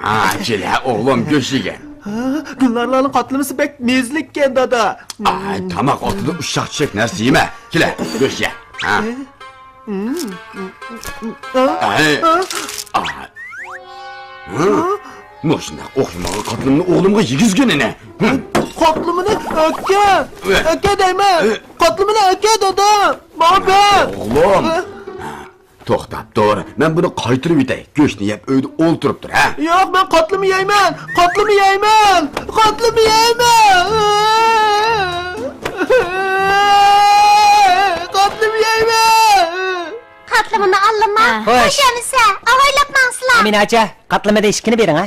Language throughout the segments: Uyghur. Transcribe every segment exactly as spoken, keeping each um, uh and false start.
ئا، كېلە، ئوغلۇم، گۆش يېگىن. ھە، گۈلنارلارنىڭ قاتلىمىسى بەك مېزىلىككەن، دادا. ئا، تاماق ۋاقتىدا ئۇششاق-چۈششەك نەرسە يېمە. كېلە، گۆش يە. ھە. ئاي. ئا. ھە؟ مۇشۇنداق ئوخشىمىغان قاتلىمىنى ئوغلۇمغا يېگۈزگىنىنى. قاتلىمىنى ئەكە! ئەكە دەيمەن! قاتلىمىنى ئەكە، دادا! ماڭا بەر! ئوغلۇم! توختاپ تۇر، مەن بۇنى قايتۇرۇۋېتەي. گۆشنى يەپ ئۆيدە ئولتۇرۇپ تۇر، ھە؟ ياق، مەن قاتلىما يەيمەن! قاتلىما يەيمەن! قاتلىما يەيمەن! قاتلىما يەيمەن! قاتلىمىنى ئالدىما؟ ھە. خوش. خوش ئەمىسە، ئاۋايلاپ ماڭسىلا. ئامىنە ئاچا، قاتلىمىدىن ئىككىنى بېرىڭ، ھە؟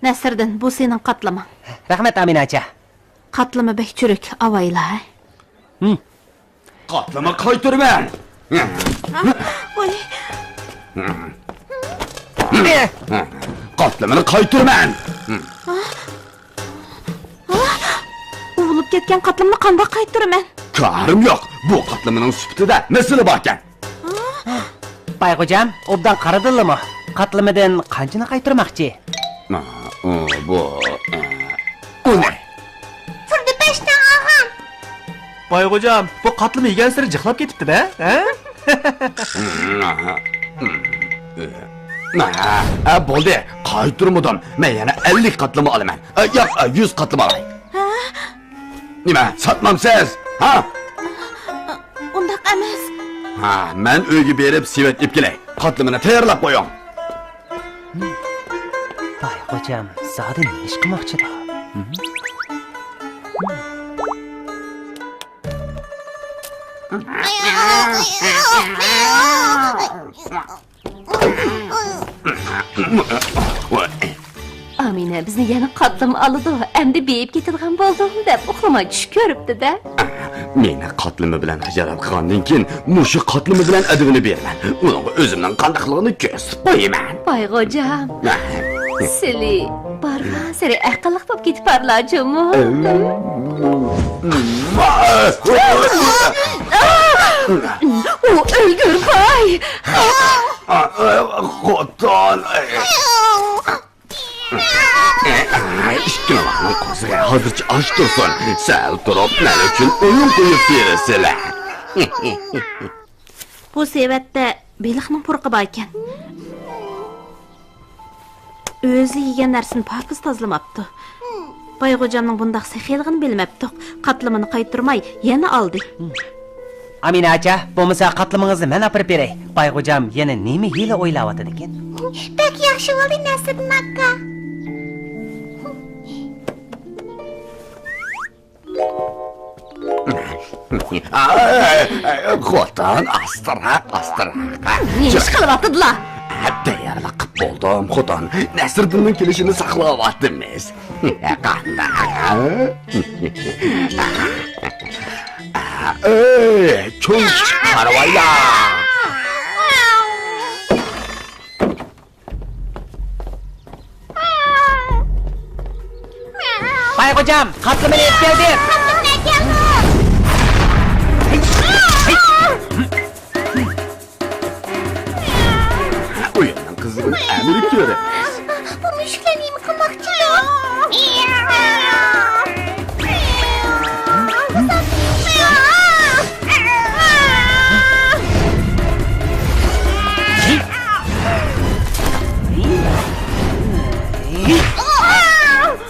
نەسىردىن، بۇ سېنىڭ قاتلىماڭ. رەھمەت، ئامىنە ئاچا. قاتلىما بەك چۈرۈك، ئاۋايلا، ھە؟ ھىم. قاتلىما قايتۇرىمەن! ۋاي. قاتلىمىنى قايتۇرىمەن! ئۇۋۇلۇپ كەتكەن قاتلىمىنى قانداق قايتۇرىمەن؟ كارىم يوق! بۇ قاتلىمىنىڭ سۈپىتىدە مەسىلە باركەن! بايغوجام، ئوبدان قارىدىلىمۇ؟ قاتلىمىدىن قانچىنى قايتۇرماقچى؟ ئا، ئۇ، بۇ، ئە، ئۇنى. تۇردى بەشتەڭ ئاغام. بايغوجام، بۇ قاتلىما يېگەنسېرى جىقلاپ كېتىپتۇ-دە، ھە؟ ئە، بولدى، قايتۇرمىدىم. مەن يەنە ئەللىك قاتلىما ئالىمەن. ئە، ياق، ئە، يۈز قاتلىما ئالاي. ھە؟ نېمە، ساتمامسىز؟ ھا؟ ئۇنداق ئەمەس. ھا، مەن ئۆيگە بېرىپ سېۋەت ئېلىپ كېلەي. قاتلىمىنى تەييارلاپ قويۇڭ. بايغوجام زادى نېمە ئىش قىلماقچىدۇ؟ ئامىنە بىزنى يەنە قاتلىما ئالىدۇ، ئەمدى بېيىپ كېتىدىغان بولدۇم دەپ ئۇخلىماي چۈش كۆرۈپتۇ-دە. مېنى قاتلىما بىلەن خىجالەت قىلغاندىن كېيىن مۇشۇ قاتلىما بىلەن ئەدىپىنى بېرىمەن. ئۇنىڭغا ئۆزۈمنىڭ قانداقلىقىنى كۆرسىتىپ قويىمەن. بايغوجام، سىلى بارغانسېرى ئەقىللىق بولۇپ كېتىپ بارلار جۇمۇ. ئۇ ئۆلگۈر باي. خوتۇن. ئىككىڭلارنىڭ قورسىقى ھازىرچە ئاچ تۇرسۇن. سەل تۇرۇپ مەن ئۈچۈن ئويۇن قويۇپ بېرىسىلەر. بۇ سېۋەتتە بېلىقنىڭ پۇرىقى باركەن. ئۆزى يېگەن نەرسىنى پاكىز تازىلىماپتۇ. بايغوجامنىڭ بۇنداق سېخىيلىقىنى بىلمەپتۇق. قاتلىمىنى قايتۇرماي يەنە ئالدى. ئامىنە ئاچا، بولمىسا قاتلىمىڭىزنى مەن ئاپىرىپ بېرەي. بايغوجام يەنە نېمە ھىيلە ئويلاۋاتىدىكىن؟ بەك ياخشى بولدى، نەسىردىن ئاكا. خوتۇن، ئاستىراق، ئاستىراق. نېمە ئىش قىلىۋاتىدىلا؟ تەييارلىق قىپ بولدۇم، خوتۇن. نەسىردىننىڭ كېلىشىنى ساقلاۋاتىمىز. قانداق؟ ئەي، چوڭ كىچىك قارىۋايلار! بايغوجام، قاتلىمىنى ئېلىپ كەلدىم. ئۇ يەرنىڭ قىزلىرىنى ئەمىلى كۆرىمىز. بۇ مۈشۈكلەر نېمە قىلماقچى؟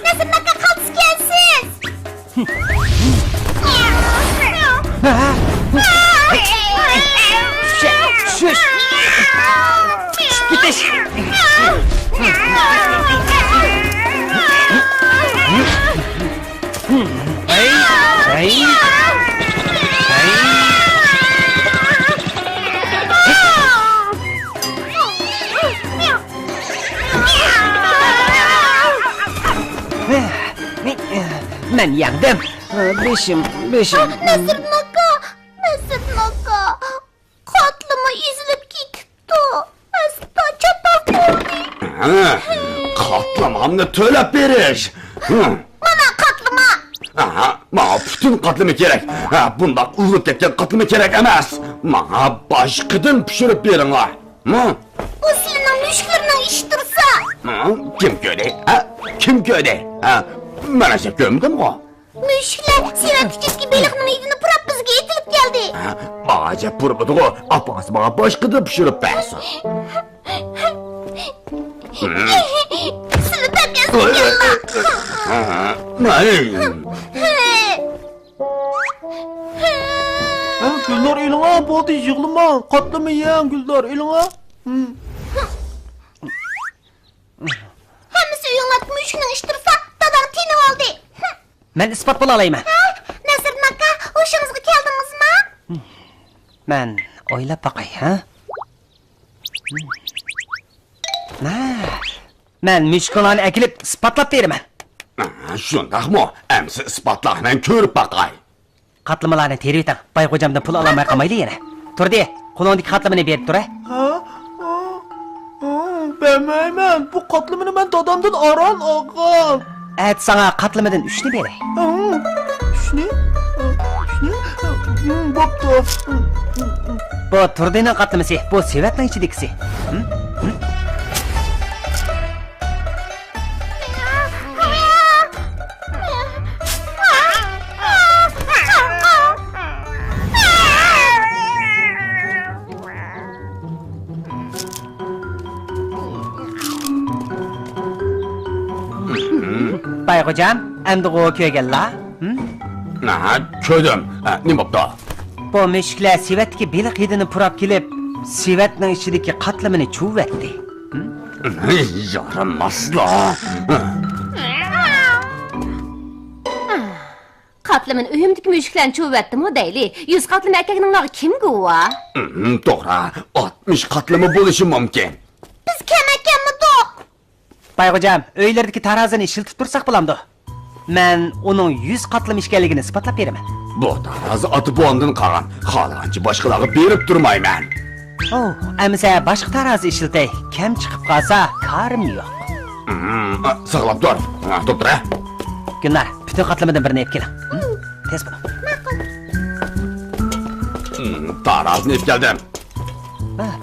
نەسىردىن ئاكا، قالتىس كەلسىز! چۈشۈش! چۈشۈپ كېتىش! مەن يەڭدىم. بېشىم، بېشىم. نەسىردىن ئاكا، نەسىردىن ئاكا. قاتلىما ئېزىلىپ كېتىپتۇ. ئەستا چاتاق بولدى. ھە، قاتلىمامنى تۆلەپ بېرىش. ھە. مانا قاتلىما. ئاھا، ماڭا پۈتۈن قاتلىما كېرەك. ھە، بۇنداق ئۇۋۇلۇپ كەتكەن قاتلىما كېرەك ئەمەس. ماڭا باشقىدىن پىشۇرۇپ بېرىڭلار. ھە؟ بۇ سىلىنىڭ مۈشۈكلىرىنىڭ ئىشى تۇرسا. ھە؟ كىم كۆردى؟ ھە؟ كىم كۆردى؟ ھە؟ مەن ئەسلى كۆرمىدىمغۇ. مۈشۈكلەر سېۋەت ئىچىدىكى بېلىقنىڭ ھىدىنى پۇراپ بىزگە ئېتىلىپ كەلدى. ھە؟ ماڭا ئەجەب پۇرىمىدىغۇ، ئاپىسى ماڭا باشقىدا پىشۇرۇپ بەرسۇن. سىلى تەربىيەسىز ئىكەنلا. ھە، گۈلنار ئېلىڭا، بولدى يىغلىماڭ، قاتلىما يەڭ، گۈلنار ئېلىڭا. ھەممىسى ئۆيۈڭلاردا مۈشۈكنىڭ ئىشى تۇرسا، داداڭ تېنىۋالدى. مەن ئىسپات بولالايمەن. ھە؟ نەسىردىن ئاكا، ھوشىڭىزغا كەلدىڭىزمۇ؟ مەن ئويلاپ باقاي، ھە؟ مە، مەن مۈشۈكلەرنى ئەكېلىپ ئىسپاتلاپ بېرىمەن. ھە، شۇنداقمۇ؟ ئەمسە ئىسپاتلاپ مەن كۆرۈپ باقاي. قاتلىمىلارنى تېرىۋېتىڭ. باي خوجامدىن پۇل ئالالماي قالمايلى يەنە. تۇردى، قولۇڭدىكى قاتلىمىنى بېرىپ تۇر، ھە؟ ھە؟ ھە؟ ھە؟ بەرمەيمەن. بۇ قاتلىمىنى مەن دادامدىن ئاران ئالغان. ئەتە ساڭا قاتلىمىدىن ئۈچنى بېرەي. ھە؟ ئۈچنى؟ ئۈچنى؟ بوپتۇ. بۇ تۇردىنىڭ قاتلىمىسى، بۇ سېۋەتنىڭ ئىچىدىكىسى. باي خوجام، ئەمدىغۇ كۆرگەنلا؟ ھە، كۆردۈم. ھە، نېمە بوپتۇ؟ بۇ مۈشۈكلەر سېۋەتتىكى بېلىق ھىدىنى پۇراپ كېلىپ، سېۋەتنىڭ ئىچىدىكى قاتلىمىنى چۇۋۇۋەتتى. يارىماسلار. قاتلىمىنى ئۆيۈمدىكى مۈشۈكلەرنى چۇۋۇۋەتتىمۇ دەيلى. يۈز قاتلىما ئەكەلگىنىڭلارغا كىم گۇۋاھ؟ توغرا، ئاتمىش قاتلىما بولۇشى مۇمكىن. بىز كەم ئەكەلمىدۇق. باي خوجام، ئۆيلىرىدىكى تارازىنى ئىشلىتىپ تۇرساق بولامدۇ؟ مەن ئۇنىڭ يۈز قاتلىما ئىكەنلىكىنى ئىسپاتلاپ بېرىمەن. بۇ تارازا ئاتا بوۋامدىن قالغان. خالىغانچە باشقىلارغا بېرىپ تۇرمايمەن. ئوۋ، ئەمىسە باشقا تارازا ئىشلىتەي. كەم چىقىپ قالسا، كارىم يوق. ساقلاپ تۇر. توپ تۇر، ھە. گۈلنار، پۈتۈن قاتلىمىدىن بىرنى ئېلىپ كېلىڭ. تېز بولۇڭ. تارازىنى ئېلىپ كەلدىم.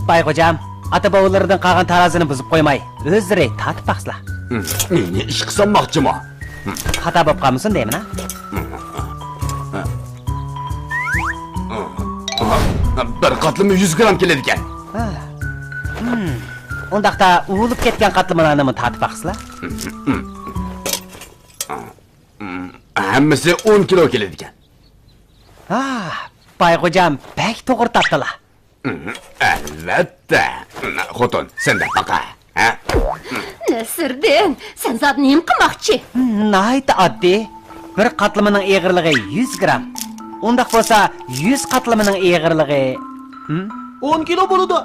باي خوجام، ئاتا بوۋىلىرىدىن قالغان تارازىنى بۇزۇپ قويماي، ئۆزلىرى تارتىپ باقسىلا. مېنى ئىشقا سالماقچىمۇ؟ خاتا بولۇپ قالمىسۇن دەيمەن ھە. بىر قاتلىمى يۈز گرام كېلىدىكەن. ئۇنداقتا ئۇۋۇلۇپ كەتكەن قاتلىمىلارنىمۇ تارتىپ باقسىلا. ھەممىسى ئون كىلو كېلىدىكەن. باي خوجام، بەك توغرا تارتتىلا. ئەلۋەتتە. خوتۇن، سەن دەپ باقە، ھە؟ نەسىردىن، سەن زادى نېمە قىلماقچى؟ ناھايىتى ئاددىي. بىر قاتلىمىنىڭ ئېغىرلىقى يۈز گرام. ئۇنداق بولسا، يۈز قاتلىمىنىڭ ئېغىرلىقى، ھىم؟ ئون كىلو بولىدۇ.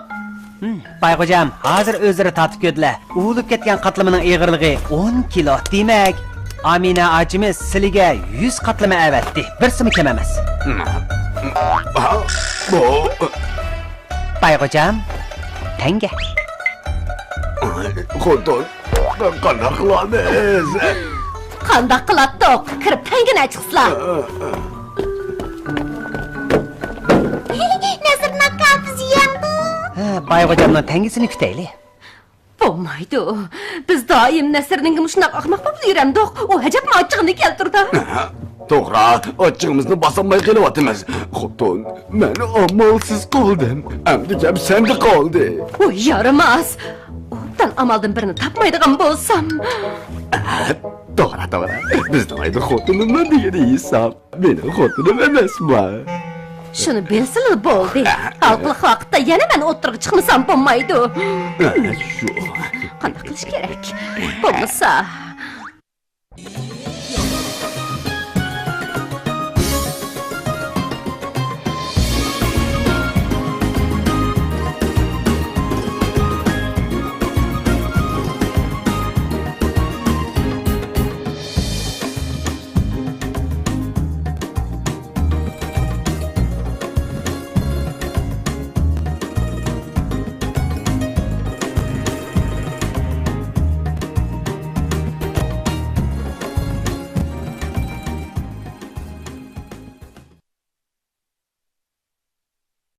ھىم، باي خوجام، ھازىر ئۆزلىرى تارتىپ كۆردىلە. ئۇۋۇلۇپ كەتكەن قاتلىمىنىڭ ئېغىرلىقى ئون كىلو. دېمەك، ئامىنە ئاچىمىز سىلىگە يۈز قاتلىما ئەۋەتتى. بىرسىمۇ كەم ئەمەس. بۇ باي خوجام، تەڭگە. خوتۇن، قانداق قىلىمىز؟ قانداق قىلاتتۇق؟ كىرىپ تەڭگىنى ئاچقىسىلا. نەسىردىن ئاكا، بىز يەڭدۇق. ھە، باي خوجامنىڭ تەڭگىسىنى كۈتەيلى. بولمايدۇ. بىز دائىم نەسىردىنگە مۇشۇنداق ئاخماق بولۇپ يۈرەمدۇق. ئۇ ئەجەبمۇ ئاچچىقىنى كەلتۈرىدۇ. توغرا، ئاچچىقىمىزنى باسالماي قېلىۋاتىمىز. خوتۇن، مەن ئامالسىز قالدىم. ئەمدى گەپ سەندە قالدى. ۋوي، يارىماس. ئوبدان ئامالدىن بىرنى تاپمايدىغان بولسام. توغرا، توغرا. بىزنىڭ ئۆيدە خوتۇنۇمنىڭ دېگىنى ھېساب. مېنىڭ خوتۇنۇم ئەمەسما؟ شۇنى بىلسىلا بولدى. ھالقىلىق ۋاقىتتا يەنە مەن ئوتتۇرىغا چىقمىسام بولمايدۇ. شۇ. قانداق قىلىش كېرەك؟ بولمىسا.